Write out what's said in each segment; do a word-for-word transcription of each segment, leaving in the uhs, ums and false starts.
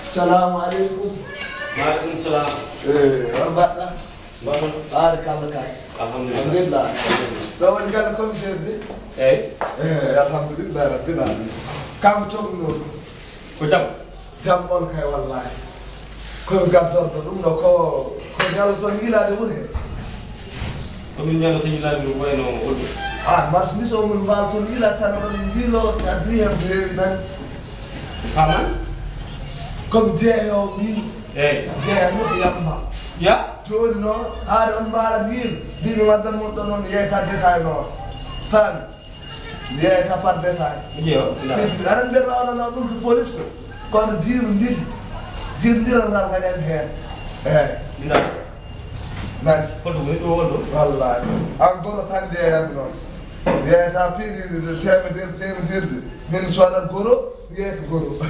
Salamu aleykum. Wa aleykum salam. Eh, on mbaɗɗa? Mbaɗɗon? Ɓaade kalla kay. Alhamdulillah. Alhamdulillah. Ɗo woni galle commissaire de? Eyi. Eh, alhamdulillah rabbil alamin. Kam toon noon. Ko jam? Jam on kay wallahi. Ko gaddorɗo ɗum ɗo ko, ko ñallo toon yiilaade wuro he. Ko min ñallo toon yiilaade wuro wayno holɗum? Ah, marchandise o min mbaal toon yiila tan on jiilo addi hen ko heewi nan. Faman? Comme jeeyo min. Eyi. Jeeya moƴƴi yamma. Ya? Jooni noon, haade on mbaalat yiil, mbiimi waddan mon ɗo noon yeyta détail noon. Faami? Yeyta par détail. Iyo, ila. Aɗa mbiyata on ɗum to police ko. Kono jiiru nditi. Jiirndiral ngal ngaɗen heen. Eyi. Ila. Nani? Holto woni ɗo wonɗo? Wallahi. An goro tan jeeyan noon. Yeyta piiɗi temedere, temedirde. Min sodat goro, yeyta goro.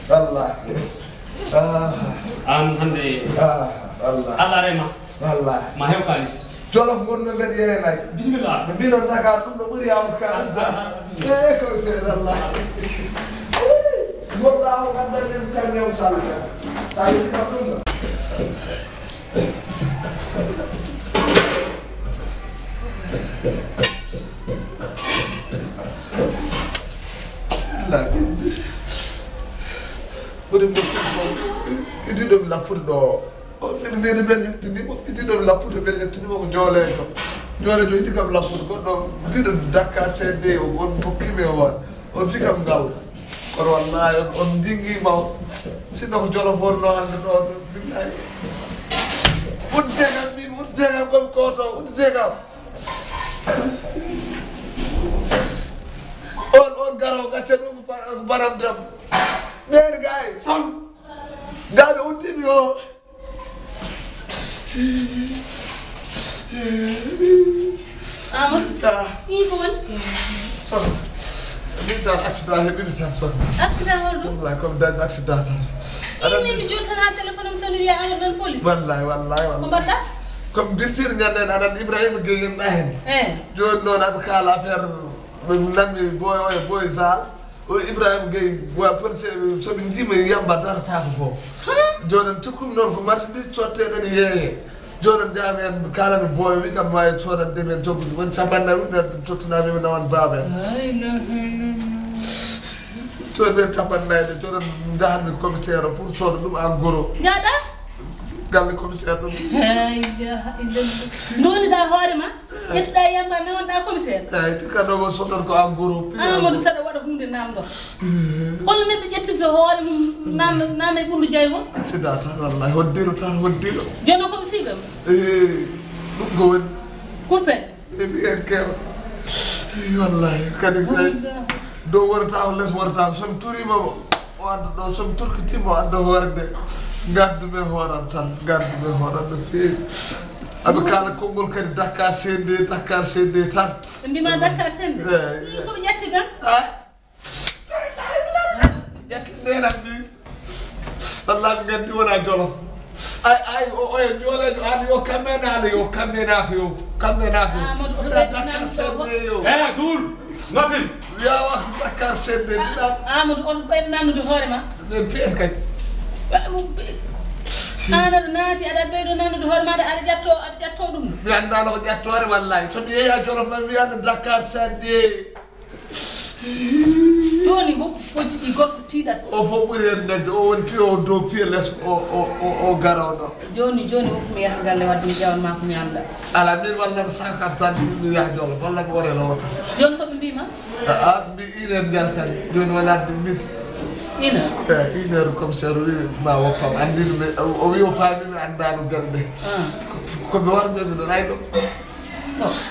Wallahi. Ah. An hannde. Ah, wallahi. Alla rema. Wallahi. Ma heɓ kaalis. Jolof ngonno mbeɗa yeeya nayi. Bisimilla. Ɓe mbinon Dakar ɗum ɗo ɓuri yawde kaalis da. Eh, ko sey wallahi. Gonɗa o gaddan min kam yaw sala. Sa yeeyi kam ɗum ɗo. Ɓuri mo fof. Idiɗo mi lappude ɗo. O min mbiɗo men hettini mo. Idiɗo mi lappude men hettini mo ko jooleejo. Jooleejo yiɗi kam lappude goɗɗo. Mbiɗo dakka seedde o on hokkimi o waɗ. On fi kam ngal. Kono wallahi on, on ndingi ma o. Sinno ko Jolof wonno hannde ɗo, billahi. Wuddite kam min, wuddite kam komi koto, wuddite kam. On, on garo gacce ɗum ko ba-, ko baram dam. Ɓeer gay, son. Nda ɓe uddimi o. Amadou. Ah. Ii, ko woni? Son. Min dal accident heɓimi tan son. Accident holɗum? Wallahi, comme dañ accident tan. Ii, min mi jooni tan ha téléphone am soni wiya Amadou nan police. Wallahi, wallahi, wallahi. Ko mbaɗɗa? Comme mbirtiri ñande en aɗan Ibrahima Gueye en ɗa hen. Eh. Jooni noon aɓe kaala affaire, min nammi boy o e boy Zal. O Ibrahima Gueye, wa police, so ɓe njiima yamba darataako fof. Huh? Jooni en cikkumi noon ko marchandise cotteɗen yeeye. Jooni en njaami en kaalami boy, wi kam maayo coodande men joggude. Woni capanɗe nayi uddere tottunami mi nawan baaba en. La ilaha illallah. Jooni men capanɗe nayi ɗe, jooni en njahanmi commissaire o pour sooda ɗum en gros. Njaaɗa? Galle commissaire ɗum. La ilaha illallah. Ndoniɗa hoore ma? Ƴettuɗa yamba nawanɗa commissaire. Eyi, tikka ɗo ko soɗon ko en gros prix. Amadou, saɗa waɗa hunde namdo. Holno neɗɗo ƴettirta hoore mum nanna, nanna e ɓundu jaygo? Accident tan wallahi, hoddiro tan, hoddiro. Jono ko ɓe fiɓe? Eh, ɗum ko woni. Kurpe? E mbiyen kewa. Eh, wallahi, kadi kay. Wallahi. Dow worata ko, les worata ko. So mi turima mo, o adda ɗo, so mi turkitima o adda hoore nde. Ngaddu men hooram tan, ngaddu men hooram no feewi. Aɓe kaala konngol kadi Dakar sende, Dakar sende tan. Ɓe mbima Dakar sende? Eyi, eyi. Ko ɓe ƴetti ɗon? Ah. La ilaha illallah. Ƴetti ndenan min. Wallahi mi gandi wona Jolof. Ay, ay, o, o e jooleejo an yo kammenaale, yo kammenaako, yo kammenaako. Amadou, oto ɓeydu Dakar nan sende yo. Eh, Dul, noppil. Yawa Dakar sende, dina. Amadou, oto ɓeydu nannude hoore ma. Min piyen kay. An aɗa naati, aɗa ɓeydo nannude hoore ma, aɗa ƴatto, aɗa ƴatto ɗum. Mi anndaano ko ƴattoore wallahi. So mi yeeya Jolof ma mi annda Dakar sende. Jooni ko, ko jiɗi goɗɗo tiiɗat. O fof ɓuri heen nande, o woni piyo o dow piyo les, o, o, o, o garoɗo. Jooni, jooni, hokku mi yaha galle wadde mi ƴewan ma ko ñamɗa. Ala, min walla mi sakam tan, mi yaha Jolof, walla mi wore lowta. Jooni ko ɓe mbima? A, a, mbi inen njaltan, jooni wonande midi. Ina? Eh, une heure commissaire o wi ma woppam, anndi mi, o wi o faami mi anndaano gannde. Ah. Ko, ko mi warde mi ɗo, ay ɗo.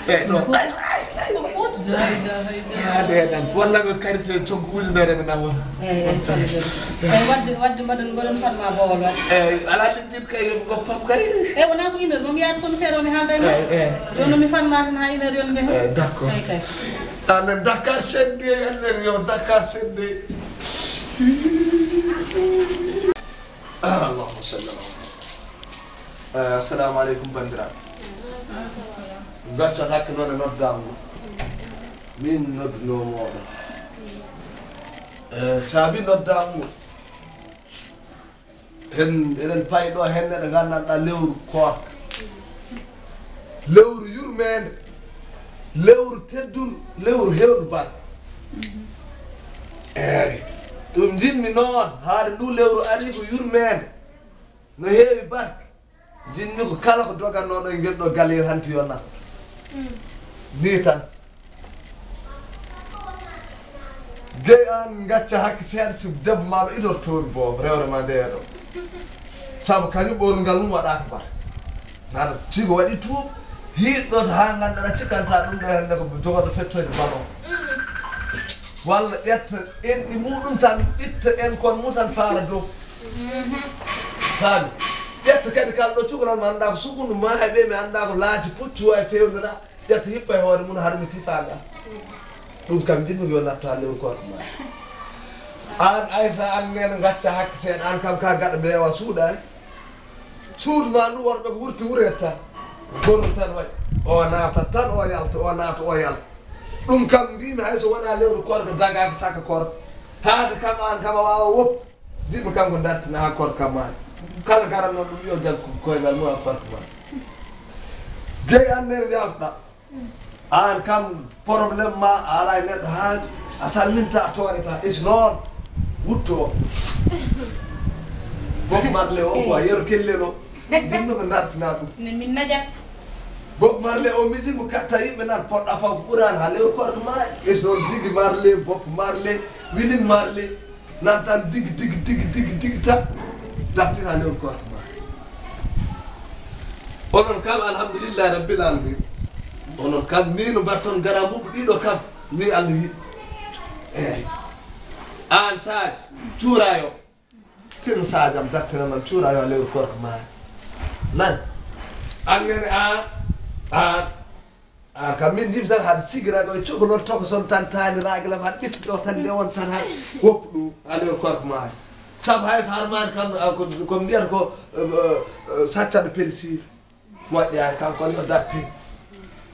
Eh, non. Ay, ay, ay, ay. Ko foti? La ilaha illallah. Ah, de, nan. Walla ɓe karite coggu ujunere ɓe nawata. Eyi, eyi, solo, solo. Eyi, wadde, wadde mbaɗon, mbaɗon fanma bowol wadde. Eyi, ala ɗin jiɗ kay, yoɓe goppam kay. Eyi, wona ko une heure, moom yaani commissaire o mi haalda e ma. Eyi, eyi. Jooni mi fanma tan ha une heure yon jehe. Eyi, d'accord. Eyi, kay. Amen Dakar sende, amen yo Dakar sende. Ah, Allahumma salli ala Muhammad. Eh, assalamu aleykum, banndiraaɓe. Gaccotaake noon e noddaango. Min noddunoo mooɗon. Eh, saabi noddaango. En, eɗen payi ɗo heen neɗɗo nganndanɗaa lewru koorka. Lewru yurmeende, lewru teddundu, lewru heewru barke. Eeyi, ɗum njiɗmi noon, haade ndu lewru arii ko yurmeende, no heewi barke. Njiɗmi ko kala ko dogannooɗo e ngel ɗo galir hanti yo nat. Ni tan. Gey aan ngacca hakke seeɗa si debbo ma ɗo idor toowi boobo rewre ma nde ɗo. Sabu kañum ɓoorngal mum waɗaaka bar. Naɗa sigo waɗi tuub hiɗɗo haa ngannduɗaa cikkanta ɗum ɗo hannde ko jogoɗo fettoyde bano. Walla ƴetta enɗi muɗum tan itta en kon mum tan faara dow. Faami. Ƴetta kadi kala ɗo cukalal ma anndaa ko sukundu ma e ɓe mi anndaa ko laaji puccu wawi fewnira. Ƴetta hippa e hoore mum har mi tifa ngal. Ɗum kam njiɗmi ko yo natto ha lewru koorko ma. Aan Aysa aan nena ngacca hakke seeɗa aan kam ka gaɗa mbeewa suuɗaani. Suudu ma ndu worɓe ko wurti wuret tan. Gorum tan waɗi. O naata tan o yalta o naata o yalta. Ɗum kam mbimi hay so wona lewru koorko dagaki saka koorko. Haade kam aan kam a wawa woppu. Jiɗmi kanko dartina haa koorka maaya. Kala garanno ɗum yo jaggu koyngal mum haa koorka maaya. Gey aan nene ñaafɗa. Aan kam problème ma a ala e neɗɗo haa a salminta a tooñata. Is noon wutto o. Bob Marley o ko a yero kellen o. Jiɗmi ko dartina ɗum. Ne min najat. Bob Marley o musique mo katta yimɓe nan poɗɗa faw ko ɓurani haa lewru koorka maaya. Is noon Ziggy Marley, Bob Marley, Willing Marley. Nan tan digi digi digi digi digi tan dartina lewru koorka ma. Onon kam alhamdulillahi rabbil alamin. Onon kam ni no mbatton garambubu ɗiɗo kam ni Allah yiɗi. Eyyi. Aan Sadio cuurayo. Tin Sadio am dartina man cuurayo lewru koorka ma. Nan. An nene aan aan. Aan kam min jimtan haɗa sigira koye cukalon toko son tan taani ragilam haɗa ɓitti ɗo tan nde on tan haɗa woppu ɗum haa lewru koorka maaya. Sabu hay so harmaani kam ko mbiyata ko saccaɗo pelisiir moƴƴaani kam kono yo dartin.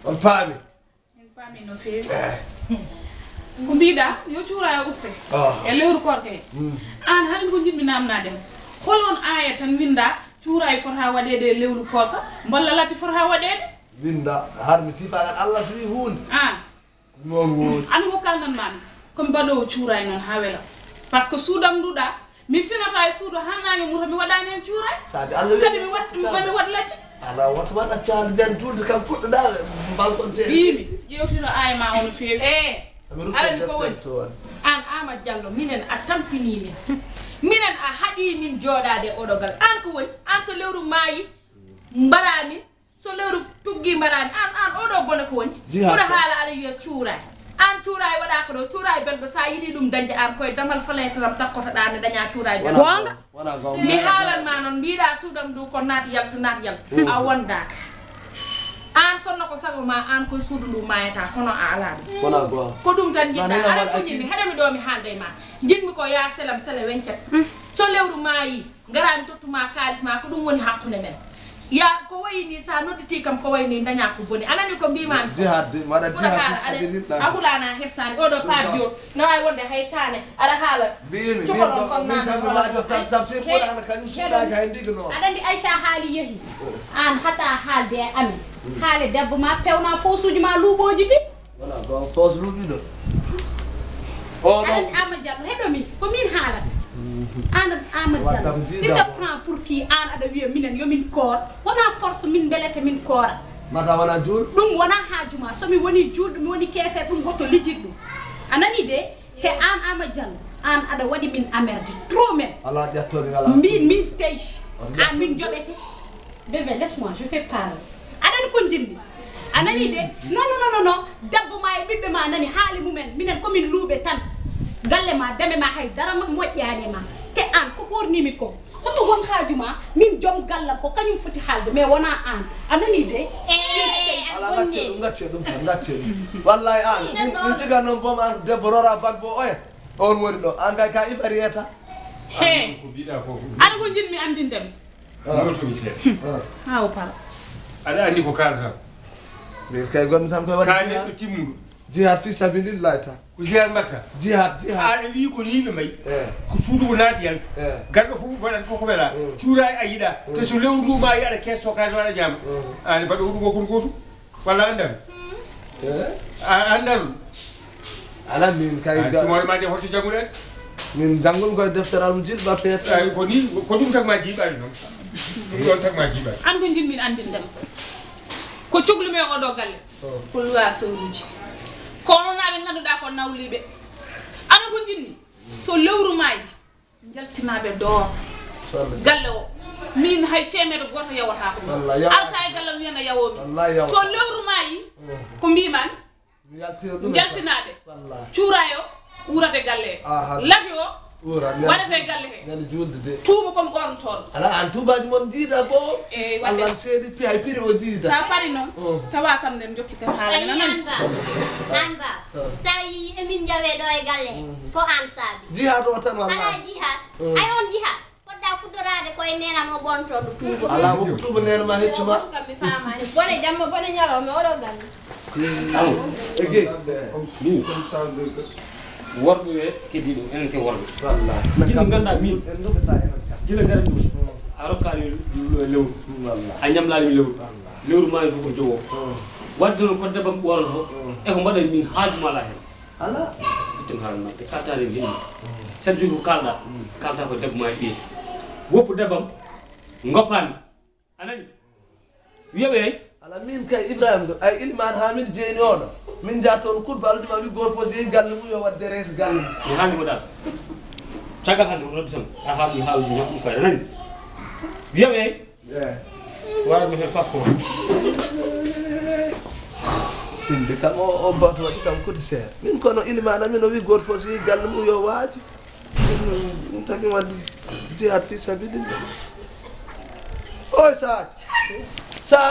On paami? Min paami no feewi. Ko mbiɗa yo cuurayo usse e lewru koorka he. Aan haɗa ko njiɗmi namnade ma holon aaya tan winda cuurayo fota waɗeede e lewru koorka mballa lati fota waɗeede? Winda har mi tiifagal Allah so wi huunde. An noon woodi. An ko kalnan mami ko mi baɗowo cuuray noon haa wela. Par ce que suudam nduɗa mi finata e suudu haa nange muta mi waɗani heen cuuray. Saade Allah kadi mi waɗ mi waɗ lati. Ala wata waɗa caali nder julde kam puɗɗoɗa mbalkon seeɗa. Mbimi ƴewtino aaya ma ono feewi. E alani ko woni an Amadou Diallo minen a tampini min. Minen a haɗi min jooɗaade e oɗo gal an ko woni an so lewru maayi mbara min. So lewru tuggi mbarani an an oɗo bone ko woni koɗo haala aɗa wiya cuuray an cuuray waɗaka ɗo cuuray belɗo sa yiɗi ɗum dañde an koye damal faletram takkotoɗa ne daña cuuray belɗo gonga mi haalan ma noon mbiɗa suudam ndu ko naat yaltu naat yaltu a wondaka an sonno ko sago ma an koye suudu ndu mayata kono a ala ɗum ko ɗum tan jiɗɗa aɗa ko jiɗmi haɗami ɗo mi haalda e ma jiɗmi ko ya selam sele wencet so lewru mayi Ngara mi tottuma kaalis ma ko ɗum woni hakkunde men. Ya ko wayi ni sa nodditi kam ko wayi ni daña ko boni anani ko mbimami ko jihad de mi waɗa jihad fi sabilillah a hulana hersani oɗo par jour no wawi wonde hay tane aɗa haala mbimi cukalon kon min kam mi wajo tan tafsir qur'ana kañum suɗaki hay ndigi noon aɗa andi Aïcha haali yeehi an hata haalde e amen haale debbo ma pewna fawsuji ma luuɓoji ɗi Wona goonga, poos luuɓiiɗo. Aɗa anndi Amadou Diallo, heɗo mi, ko miin haalata. Amadou Diallo, tu te prends pour qui aan aɗa wiya minen yo min koor. Wonaa force min mbelete min koora. Mata wona juul. Ɗum wonaa haaju ma. So mi wonii juulɗo, mi woni keefeer, ɗum woto lijit ɗum. A nanii de? Te aan Amadou Diallo, aan aɗa waɗi min amerde. Trop même. Alaa ƴettoode ngalaa. Mbiin miin tey, aan min njoɓete. Bébé, laisse-moi, je vais parler. Aɗa anndi ko njiɗmi? A nanii de? Non, non, non, non, non. Debbo ma e ɓiɓɓe ma nani haali mumen. Minen ko min luuɓe tan. Galle ma, dame ma, hay dara ma moƴƴaani e ma. Te aan ko ɓoornimi ko. Hoto won haaju ma, min joom gallam ko kañum foti haalde, mais wonaa aan. A nanii de? Alaa, gaccee ɗum, gaccee ɗum tan, gaccee ɗum. Wallaay aan, min, min ciga noon boom aan debbo rora bag bo oya. On woni ɗo. Aan kay ka ifa reeta. He. Ko mbiɗa ko. Aɗa ko njiɗmi anndinde mi. Nootumi seeɗa. Haa o para. Aɗa anndi ko kaalata. Min kay gonmi tan koye waɗi ka neɗɗo timmuɗo. Jihad fi sabilillahi tan. Ko jihad mbatta. Jihad, jihad. Aɗa wiyi ko ni ɓe mbayi. Eh. Ko suudu ko naati yaltu. Eh. Garɗo fof waɗata koko wela. Mm. Cuura a yiɗa. Mm. Te so lewru ndu maayi aɗa keesto kaalis aɗa ñaama. Mm. Aɗa mbaɗa huɗo ko kon gootum. Walla anndan? Eh? A anndan? Ala min kay. Ay, ga- sumore ma de hoto jannguɗen? Min janngol koye deftere am jilɓa to yetta. Ay, ko ni, ko ɗum tagma jiiɓaani noon. Ɗum ɗon tagma jiiɓaani. An ko njinmi anndindema. Ko coglu men oɗo galle. Oh. Ko luwa sewruji. Ko onon naa ɓe ngannduɗaa ko nawliiɓe. Aɗa ko njinmi? So lewru maayi, njaltinaaɓe door. Wallaahi. Galle o. Min hay ceemeeɗo gooto yawotaako min. Wallaahi, yawotaako. Arta e galle o wiyana yawomi. Wallaahi, yawotaako. So lewru maayi, mm, ko mbiman? Mi yaltino ɗum e njaltinaaɓe. Wallaahi. Cuurayo uurata e galle he. Aha. Lafi o uura, mi waɗata e galle he. Mi juulde de. Tuuba kon ɓornotooɗo. Ala, an tuubaaji mon jiida ko? Eey, waɗde. Allah seedi pi-, hay piri o jiida. Sa pari noon, oh, tawa kam nden jokkiten haala. Ayi, nana an ba. An ba. Oh. Sa yi emin njawe ɗo e galle he, mm, ko an saabi. Jihaad o tan wallaahi. Ala jihaad. Mm. Ay on jihaad. Fodda fuddoraade koye neena mo ɓornotooɗo tuuba. Ala, wonko tuuba neena ma heccu ma. Kam mi faamaani. Bone jamma, bone ñalawma, oɗo galle. Aw. Ege. Min. Worɓe ɓe keddiiɗo, enen ke worɓe. Wallaahi. Jiɗo nganndaa min. Gila ngara ɗum. A rokkaani lewru. Wallaahi. A ñamlaani mi lewru. Wallaahi. Lewru maayi fof ko jowo. Mm. Waɗde noon ko debam ɓornoto. Mm. E ko mbaɗa min haaju ma alaa heen. Ala. Ittum haala ma, te kaltaade e yimɓe. Sabu ko kaalɗa, kaalta ko debbo ma e ɓiye. Woppu debbo am, ngoppaani. A nani? Wiyaɓe ay. Ala min kay Ibrahima ɗo, ay Iliman Hamid Jeeni oɗo. Min jaa toon kurba aldi ma wi gooto fof jeeyi galle mum yo waɗde rees galle mum. Mi haali mo dal. Caggal hannde ko noddi tan. A haali haawji ñaɓɓi fayda nani? Wiyaɓe ay. Eh. Waɗa mi heen fas ko. Inde kam o, o bato waɗi kam koti seeɗa. Min kono ilimaana min o wi gooto fof so yi galle mum yo waaju. Min, min tagi waɗde jihad fi sabilillah. Oy Sadio. Sa